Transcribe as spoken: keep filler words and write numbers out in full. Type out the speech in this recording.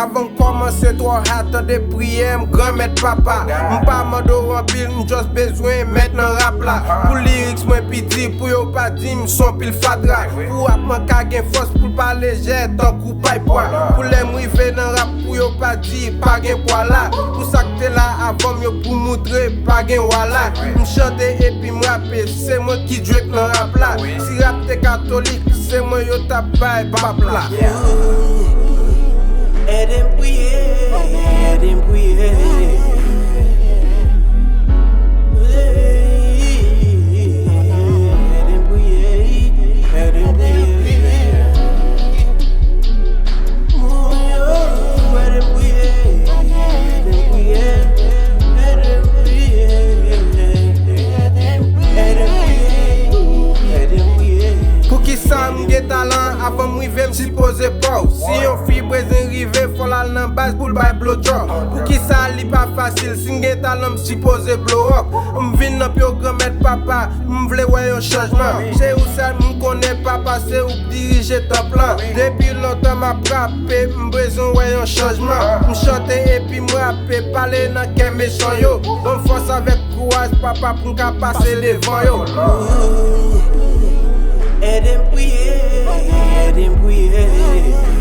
Avan m kòmanse twò ha, tande priyè m, Granmèt Papa. M pa mande w anpil, m just bezwen mèt nan rap la. Pou lyrics mwen piti, pou yo pa di m son pil fatra. Pou rap mwen ka gen fòs, pou l pa lejè, tankou pay pwa. Pou lè m rive nan rap, pou yo pa di pa gen pwa la. Pou sa k te la avan m, yo pou moutre pa gen wa la. M chante epi m rape, se mwen ki Drake nan rap la. Si rap te katolik, se mwen yo t ap bay pap la. Ede m priye, ede m priye. Ede m priye, ede m priye. Moun yo, ede m priye, ede m priye, ede m priye, ede m priye, ede m priye. Poukisa m gen talan avan m rive m sipoze pa w? Si yon fi bezwen rive, fò l al nan baz pou l bay blowjob. Poukisa li pa fasil? Si m gen talan, m sipoze blow up. M vin nan pye w, Granmèt Papa, m vle wè yon chanjman. Se ou sèl m konnen, Papa, se ou k dirije tanp lan. Depi lontan m ap rape, m bezwen wè yon chanjman. M chante epi m rape, pale nan kè mechan yo. Ban m fòs avèk kouraj, Papa, pou m ka pase devan yo. Ede m priye, ede m priye.